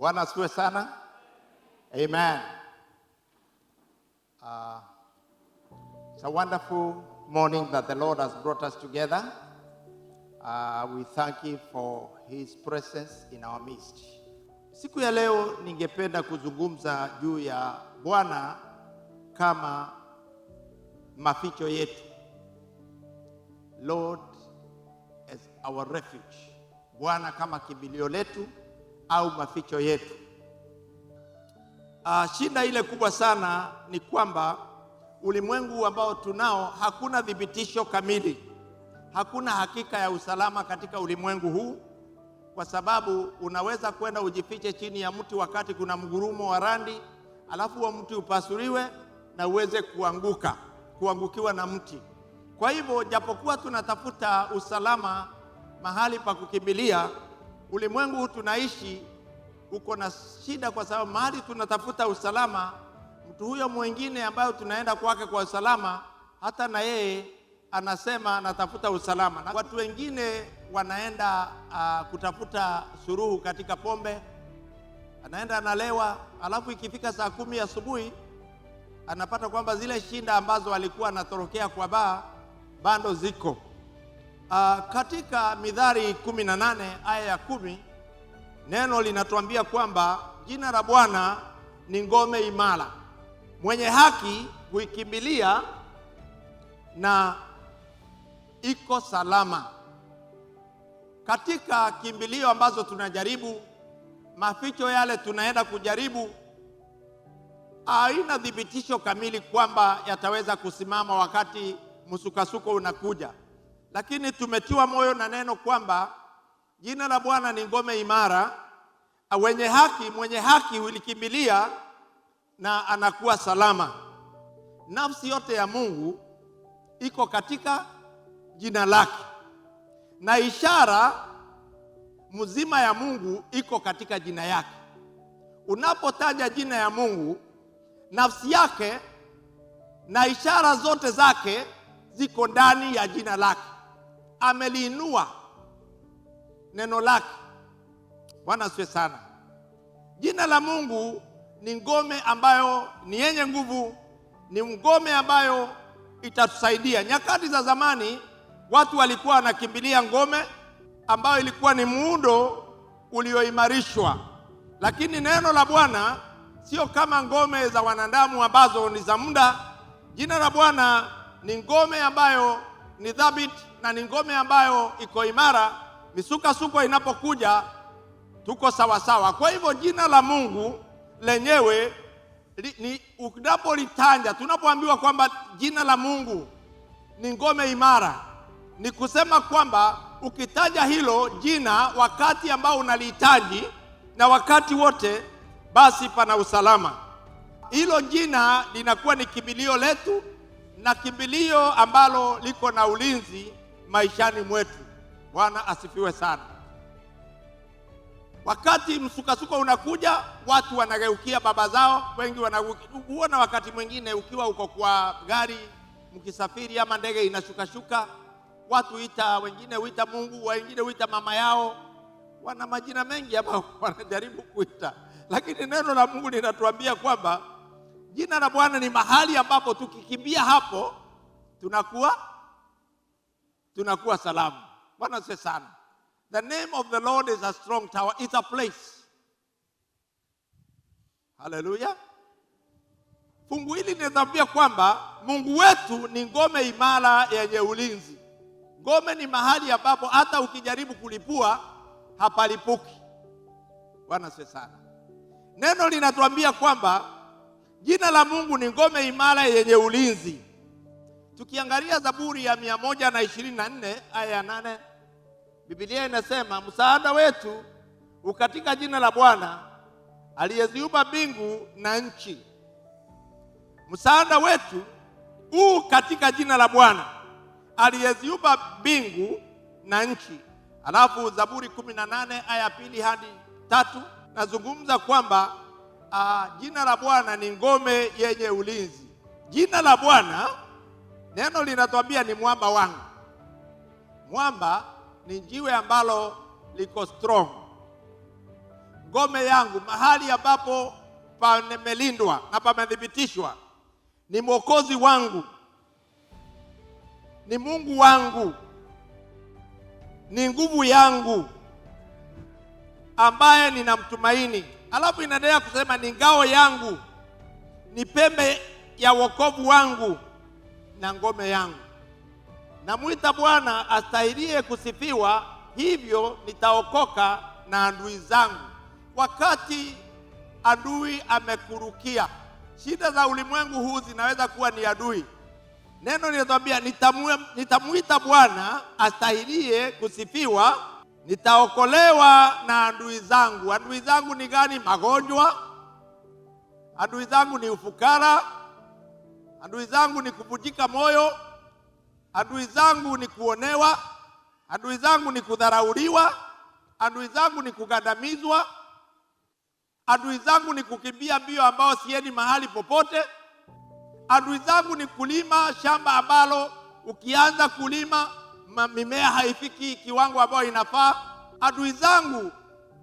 Bwana asifiwe sana. Amen. It's a wonderful morning that the Lord has brought us together. We thank Him for His presence in our midst. Siku ya leo ningependa kuzungumza juu ya Bwana kama maficho yetu. Lord as our refuge. Bwana kama kimbilio letu au maficho yetu. Shida ile kubwa sana ni kwamba ulimwengu ambao tunao hakuna thibitisho kamili, hakuna hakika ya usalama katika ulimwengu huu, kwa sababu unaweza kwenda ujifiche chini ya mti wakati kuna mgurumo wa radi, alafu huo mti upasuliwe na uweze kuanguka, kuangukiwa na mti. Kwa hivyo, japokuwa tunatafuta usalama mahali pa kukimbilia, ulimwengu huu tunaishi uko na shida, kwa sababu mahali tunatafuta usalama, mtu huyo mwingine ambayo tunaenda kwake kwa usalama, hata na yeye anasema anatafuta usalama. Na watu wengine wanaenda kutafuta suluhu katika pombe, anaenda analewa, alafu ikifika saa 10 asubuhi anapata kwamba zile shida ambazo alikuwa anatorokea kwa baa bado ziko. Katika Mithali 18 aya ya 10, neno linatuambia kwamba jina la Bwana ni ngome imara, mwenye haki huikimbilia na iko salama. Katika kimbilio ambazo tunajaribu, maficho yale tunaenda kujaribu, haina thibitisho kamili kwamba yataweza kusimama wakati msukasuko unakuja, lakini tumetiwa moyo na neno kwamba jina la Bwana ni ngome imara, wenye haki, mwenye haki hulikimbilia na anakuwa salama. Nafsi yote ya Mungu iko katika jina lake, na ishara mzima ya Mungu iko katika jina yake. Unapotaja jina ya Mungu, nafsi yake na ishara zote zake ziko ndani ya jina lake. Ameliinua neno lake. Bwana asifiwe sana. Jina la Mungu ni ngome ambayo ni yenye nguvu, ni ngome ambayo itatusaidia. Nyakati za zamani watu walikuwa wanakimbilia ngome ambayo ilikuwa ni muundo ulioimarishwa, lakini neno la Bwana sio kama ngome za wanadamu ambazo ni za muda. Jina la Bwana ni ngome ambayo ni thabiti na ni ngome ambayo iko imara. Misukasuko inapokuja tuko sawa sawa. Kwa hivyo jina la Mungu lenyewe ni unapolitaja, tunapoambiwa kwamba jina la Mungu ni ngome imara, ni kusema kwamba ukitaja hilo jina wakati ambao unalihitaji na wakati wote, basi pana usalama. Hilo jina linakuwa ni kimbilio letu na kimbilio ambalo liko na ulinzi maishani mwetu. Bwana asifiwe sana. Wakati msukasuko unakuja, watu wanageukia baba zao, wengi wanahuona. Wakati mwingine ukiwa uko kwa gari mkisafiri, ama ndege inashukashuka, watu huita, wengine huita Mungu, wengine huita mama yao, wana majina mengi ama wanajaribu kuita, lakini neno la Mungu linatuambia kwamba jina la Bwana ni mahali ambapo tukikimbia hapo tunakuwa salama. Bwana asifiwe sana. The name of the Lord is a strong tower. It's a place. Haleluya. Fungu hili linatuambia kwamba Mungu wetu ni ngome imara yenye ulinzi. Ngome ni mahali ambapo hata ukijaribu kulipua hapalipuki. Bwana asifiwe sana. Neno linatuambia kwamba jina la Mungu ni ngome imara yenye ulinzi. Tukiangalia Zaburi ya 124 aya ya 8, Biblia inasema, "Msaada wetu ukatika jina la Bwana aliyeziumba mbingu na nchi." Msaada wetu huu katika jina la Bwana aliyeziumba mbingu na nchi. Alafu Zaburi 18 aya 2 hadi 3 nazungumza kwamba jina la Bwana ni ngome yenye ulinzi. Jina la Bwana, neno linatuambia ni mwamba wangu. Mwamba ni jiwe ambalo liko strong. Ngome ngome yangu, mahali ambapo pamelindwa na pamethibitishwa, ni Mwokozi wangu, ni Mungu wangu, ni nguvu yangu ambaye ninamtumaini. Alafu inaendelea kusema ni ngao yangu, ni pembe ya wokovu wangu na ngome yangu. Namwita Bwana astahilie kusifiwa, hivyo nitaokoka na adui zangu. Wakati adui amekurukia, shida za ulimwengu huu zinaweza kuwa ni adui. Neno linatuambia nitamwita Bwana astahilie kusifiwa, nitaokolewa na adui zangu. Adui zangu ni gani? Magonjwa. Adui zangu ni ufukara. Adui zangu ni kuvunjika moyo. Adui zangu ni kuonewa. Adui zangu ni kudharauliwa. Adui zangu ni kugandamizwa. Adui zangu ni kukimbia mbio ambao siendi mahali popote. Adui zangu ni kulima shamba ambalo ukianza kulima mimea haifiki kiwango ambayo inafaa. Adui zangu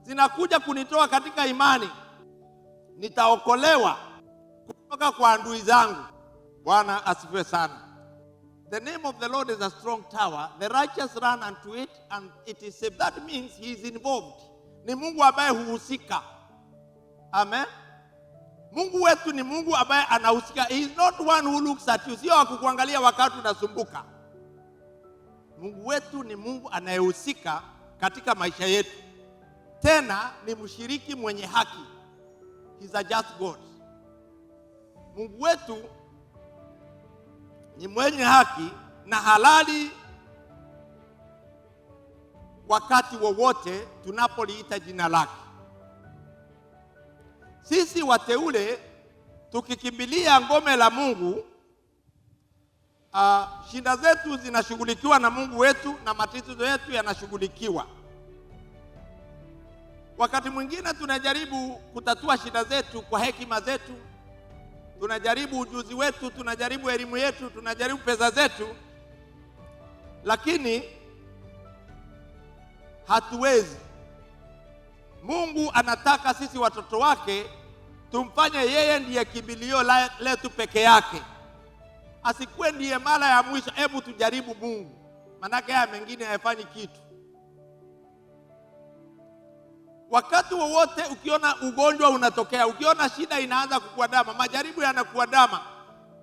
zinakuja kunitoa katika imani. Nitaokolewa kutoka kwa adui zangu. Bwana asifiwe sana. The name of the Lord is a strong tower. The righteous run unto it and it is safe. That means he is involved. Ni Mungu ambaye huhusika. Amen. Mungu wetu ni Mungu ambaye anahusika. He is not one who looks at you. Sio akukuangalia wakati unasumbuka. Mungu wetu ni Mungu anayehusika katika maisha yetu. Tena ni mshiriki mwenye haki. He is a just God. Mungu wetu ni mwenye haki na halali wakati wowote tunapoliita jina lake. Sisi wateule tukikimbilia ngome la Mungu, shida zetu zinashughulikiwa na Mungu wetu na matatizo yetu yanashughulikiwa. Wakati mwingine tunajaribu kutatua shida zetu kwa hekima zetu, tunajaribu ujuzi wetu, tunajaribu elimu yetu, tunajaribu pesa zetu, lakini hatuwezi. Mungu anataka sisi watoto wake tumfanye yeye ndiye kimbilio letu peke yake, asikuwe ndiye mara ya mwisho. Hebu tujaribu Mungu, manake haya mengine hayafanyi kitu. Wakati wowote ukiona ugonjwa unatokea, ukiona shida inaanza kukuandama, majaribu yanakuandama,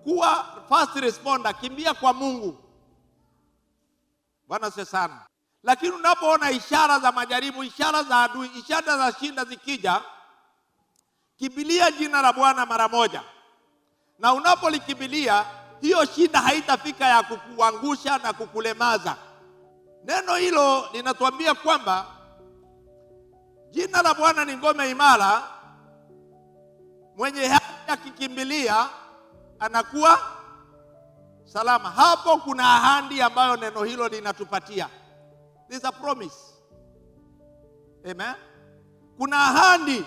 kuwa first responder, kimbia kwa Mungu. Bwana asifiwe sana. Lakini unapoona ishara za majaribu, ishara za adui, ishara za shida zikija, kimbilia jina la Bwana mara moja. Na unapolikimbilia, hiyo shida haitafika ya kukuangusha na kukulemaza. Neno hilo linatuambia kwamba jina la Bwana ni ngome imara, mwenye haki akikimbilia anakuwa salama. Hapo kuna ahadi ambayo neno hilo linatupatia. There's a promise. Amen. Kuna ahadi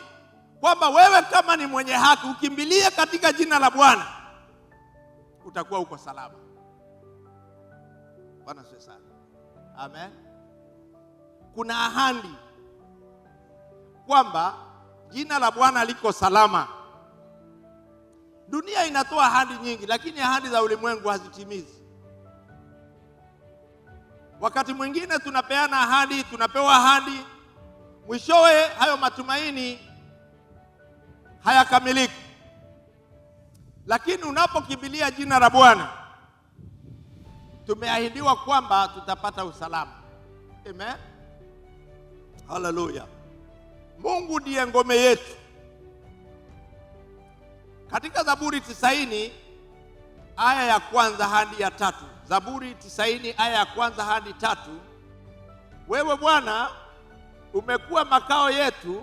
kwamba wewe kama ni mwenye haki ukimbilie katika jina la Bwana utakuwa uko salama. Bwana asifiwe sana. Amen. Kuna ahadi kwamba jina la Bwana liko salama. Dunia inatoa ahadi nyingi, lakini ahadi za ulimwengu hazitimizi. Wakati mwingine tunapeana ahadi, tunapewa ahadi, mwishowe hayo matumaini hayakamiliki. Lakini unapokimbilia jina la Bwana, tumeahidiwa kwamba tutapata usalama. Amen. Haleluya. Mungu ndiye ngome yetu. Katika Zaburi 90 aya ya kwanza hadi ya 3. Zaburi 90 aya ya kwanza hadi 3. Wewe Bwana umekuwa makao yetu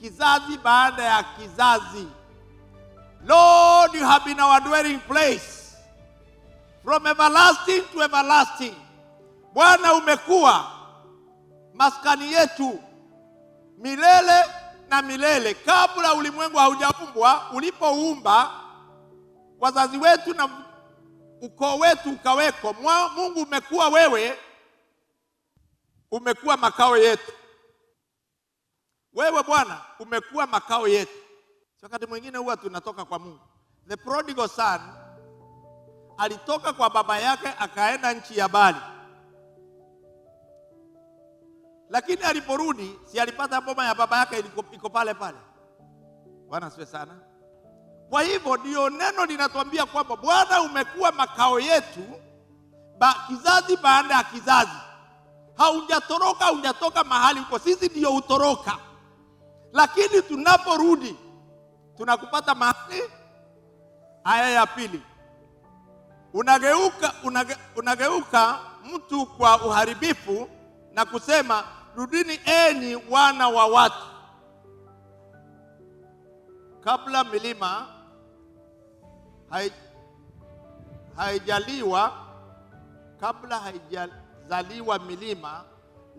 kizazi baada ya kizazi. Lord, you have been our dwelling place from everlasting to everlasting. Bwana umekuwa maskani yetu milele na milele. Kabla ulimwengu haujaumbwa, ulipoumba wazazi wetu na ukoo wetu ukaweko, Mungu umekuwa wewe, umekuwa makao yetu. Wewe Bwana umekuwa makao yetu. So wakati mwingine huwa tunatoka kwa Mungu. The prodigal son alitoka kwa baba yake akaenda nchi ya mbali, lakini aliporudi, si alipata boma ya baba yake iko pale pale? Bwana asifiwe sana. Kwa hivyo ndio neno linatuambia kwamba Bwana umekuwa makao yetu kizazi baada ya kizazi. Haujatoroka, hujatoka mahali uko. Sisi ndio utoroka, lakini tunaporudi tunakupata mahali. Aya ya pili, unageuka mtu kwa uharibifu na kusema, rudini enyi wana wa watu. Kabla milima haijaliwa, kabla haijazaliwa milima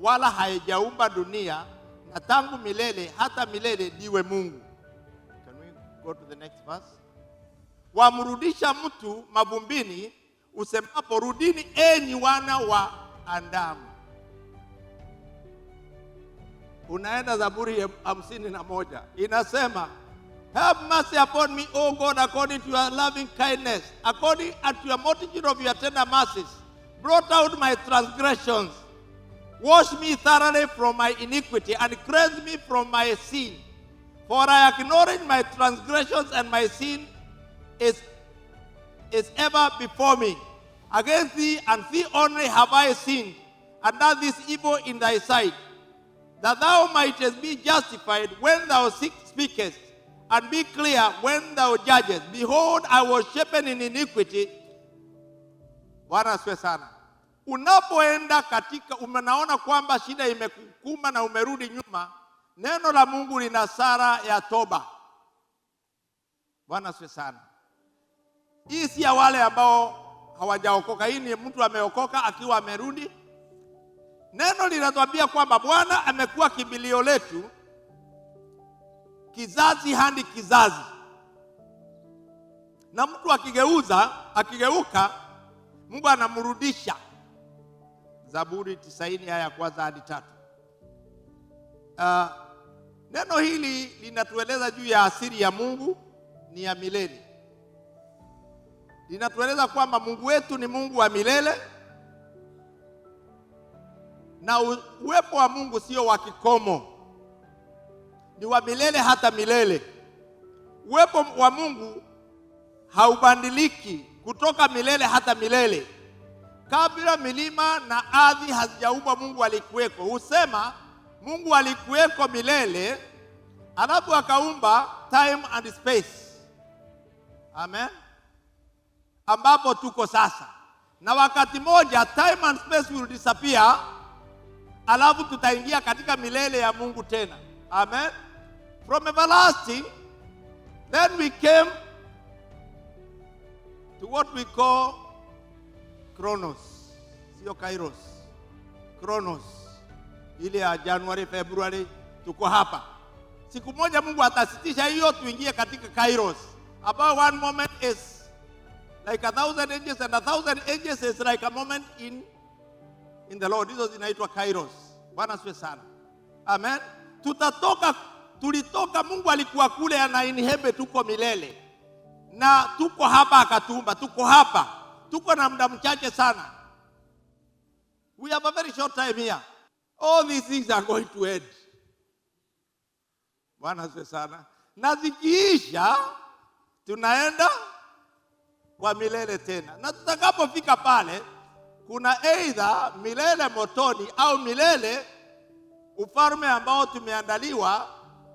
wala haijaumba dunia, na tangu milele hata milele ndiwe Mungu. Can we go to the next verse? Wamrudisha mtu mavumbini, usemapo, rudini enyi wana wa Adamu. Unaenda Zaburi ya 51 inasema, "Have mercy upon me, O God, according to your loving kindness, according unto your multitude of your tender mercies. Blot out my transgressions. Wash me thoroughly from my iniquity and cleanse me from my sin. For I acknowledge my transgressions, and my sin is ever before me. Against thee and thee only have I sinned, and done this evil in thy sight, that thou mightest be justified when thou speakest, and be clear when thou judgest. Behold, I was shapen in iniquity." Bwana asifiwe sana. Unapoenda katika, umenaona kwamba shida imekukuma na umerudi nyuma, neno la Mungu lina sala ya toba. Bwana asifiwe sana. Hii si ya wale ambao hawajaokoka. Hii ni mtu ameokoka akiwa amerudi. Neno linatuambia kwamba Bwana amekuwa kimbilio letu kizazi hadi kizazi, na mtu akigeuka, Mungu anamrudisha. Zaburi 90 aya ya kwanza hadi tatu. Neno hili linatueleza juu ya asili ya Mungu ni ya milele. Linatueleza kwamba Mungu wetu ni Mungu wa milele na uwepo wa Mungu sio wa kikomo, ni wa milele hata milele. Uwepo wa Mungu haubadiliki kutoka milele hata milele. Kabla milima na ardhi hazijaumbwa, Mungu alikuweko. Husema Mungu alikuweko milele, alafu akaumba time and space. Amen. Ambapo tuko sasa, na wakati moja time and space will disappear, alafu tutaingia katika milele ya Mungu tena. Amen. From everlasting, then we came to what we call Chronos, sio Kairos. Chronos, ile ya January, February, tuko hapa. Siku moja Mungu atasitisha hiyo, tuingie katika Kairos, about one moment is like 1,000 ages and 1,000 ages is like a moment in the Lord. Hizo zinaitwa Kairos. Bwana asifiwe sana. Amen. Tutatoka, tulitoka, Mungu alikuwa kule ana inhabit tuko milele, na tuko hapa akatuumba, tuko hapa, tuko na muda mchache sana. We have a very short time here. All these things are going to end. Bwana asifiwe sana. Na zikiisha tunaenda kwa milele tena, na tutakapofika pale, kuna either milele motoni au milele ufalme ambao tumeandaliwa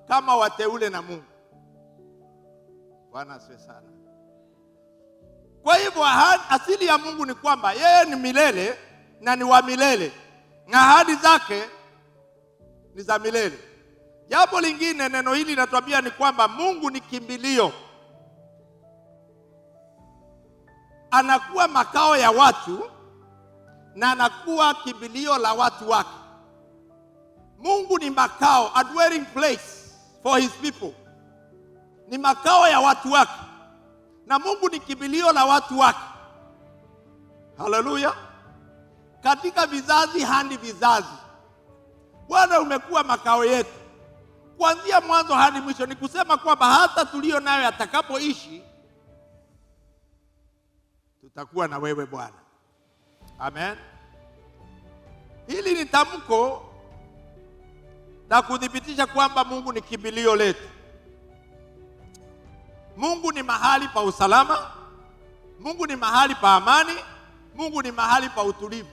kama wateule na Mungu. Bwana asifiwe sana. Kwa hivyo asili ya Mungu ni kwamba yeye ni milele na ni wa milele na ahadi zake ni za milele. Jambo lingine neno hili linatuambia ni kwamba Mungu ni kimbilio, anakuwa makao ya watu na anakuwa kimbilio la watu wake. Mungu ni makao, a dwelling place for his people, ni makao ya watu wake, na Mungu ni kimbilio la watu wake. Haleluya! Katika vizazi hadi vizazi, Bwana umekuwa makao yetu. Kuanzia mwanzo hadi mwisho ni kusema kwamba hata tulio nayo atakapoishi tutakuwa na wewe Bwana. Amen. Hili ni tamko la kuthibitisha kwamba Mungu ni kimbilio letu. Mungu ni mahali pa usalama, Mungu ni mahali pa amani, Mungu ni mahali pa utulivu.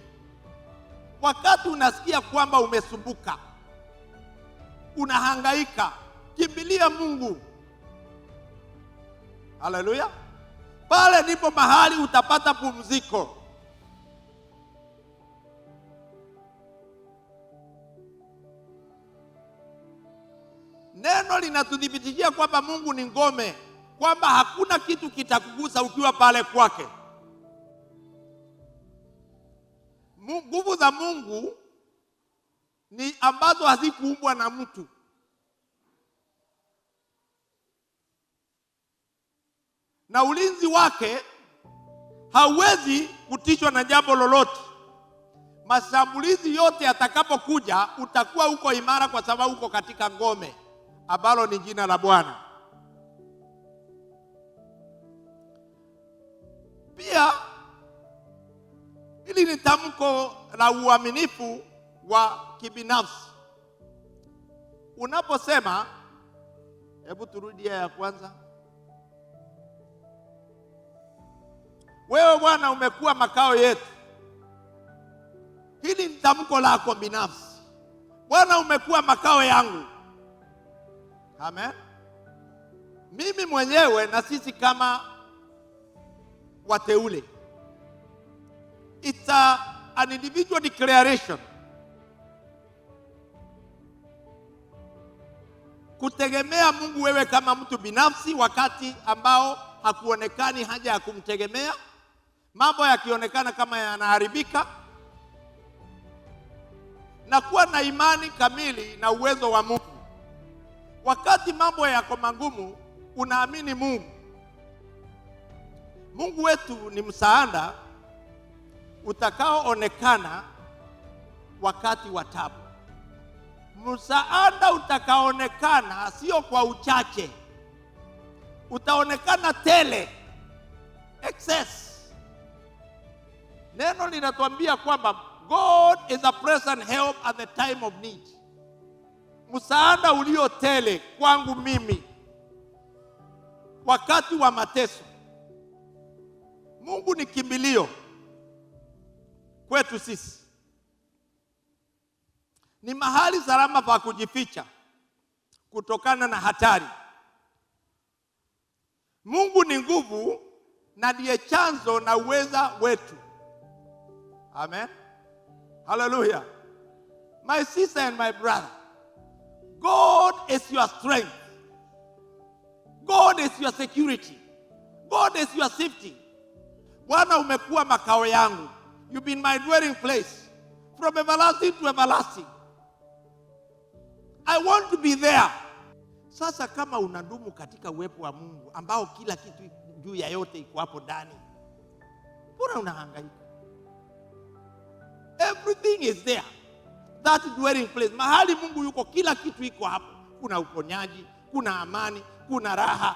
Wakati unasikia kwamba umesumbuka, unahangaika, kimbilia Mungu. Haleluya! Pale ndipo mahali utapata pumziko. Neno linatuthibitishia kwamba Mungu ni ngome, kwamba hakuna kitu kitakugusa ukiwa pale kwake. Nguvu za Mungu ni ambazo hazikuumbwa na mtu. Na ulinzi wake hauwezi kutishwa na jambo lolote. Mashambulizi yote yatakapokuja, utakuwa uko imara kwa sababu uko katika ngome ambalo ni jina la Bwana. Pia hili ni tamko la uaminifu wa kibinafsi. Unaposema, hebu turudie ya kwanza. Wewe Bwana umekuwa makao yetu. Hili ni tamko lako binafsi. Bwana umekuwa makao yangu. Amen. Mimi mwenyewe na sisi kama wateule. It's an individual declaration. Kutegemea Mungu wewe kama mtu binafsi wakati ambao hakuonekani haja ya kumtegemea, mambo yakionekana kama yanaharibika, na kuwa na imani kamili na uwezo wa Mungu. Wakati mambo yako magumu, unaamini Mungu. Mungu wetu ni msaada utakaoonekana wakati wa taabu. Msaada utakaoonekana sio kwa uchache, utaonekana tele, excess. Neno linatuambia kwamba God is a present help at the time of need. Msaada ulio tele kwangu mimi wakati wa mateso. Mungu ni kimbilio kwetu sisi, ni mahali salama pa kujificha kutokana na hatari. Mungu ni nguvu na ndiye chanzo na uweza wetu. Amen. Hallelujah. My sister and my brother, God is your strength. God is your security. God is your safety. Bwana umekuwa makao yangu. You've been my dwelling place from everlasting to everlasting. I want to be there. Sasa kama unadumu katika uwepo wa Mungu ambao kila kitu juu ya yote iko hapo ndani, mbona unahangaika? Everything is there. That dwelling place, mahali Mungu yuko, kila kitu iko hapo. Kuna uponyaji, kuna amani, kuna raha.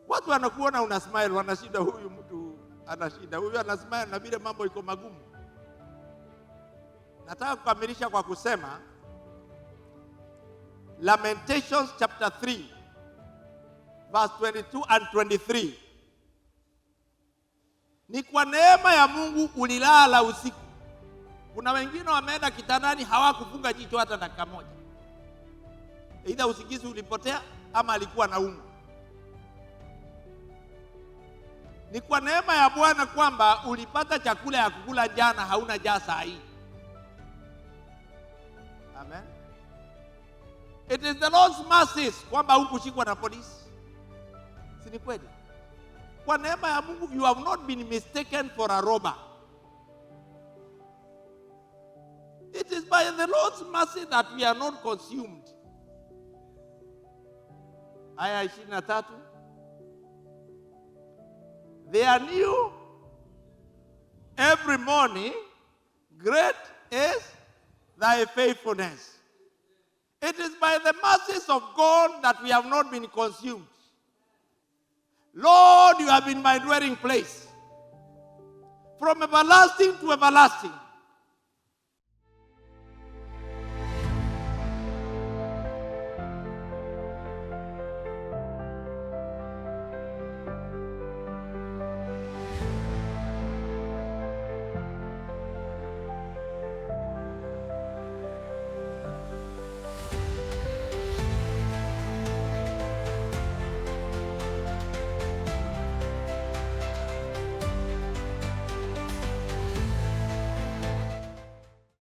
Watu wanakuona una smile, wanashinda huyu mtu ana shida, huyu ana smile na vile mambo iko magumu. Nataka kukamilisha kwa kusema Lamentations chapter 3 verse 22 and 23. Ni kwa neema ya Mungu ulilala usiku. Kuna wengine wameenda kitandani hawakufunga jicho hata dakika moja. Aidha usingizi ulipotea ama alikuwa anaumwa. Ni kwa neema ya Bwana kwamba ulipata chakula ya kukula jana, hauna njaa saa hii. Amen. It is the Lord's mercies kwamba hukushikwa na polisi. Si ni kweli? Kwa neema ya Mungu you have not been mistaken for a robber. It is by the Lord's mercy that we are not consumed. Aya 23. They are new every morning. Great is thy faithfulness. It is by the mercies of God that we have not been consumed. Lord, you have been my dwelling place from everlasting to everlasting.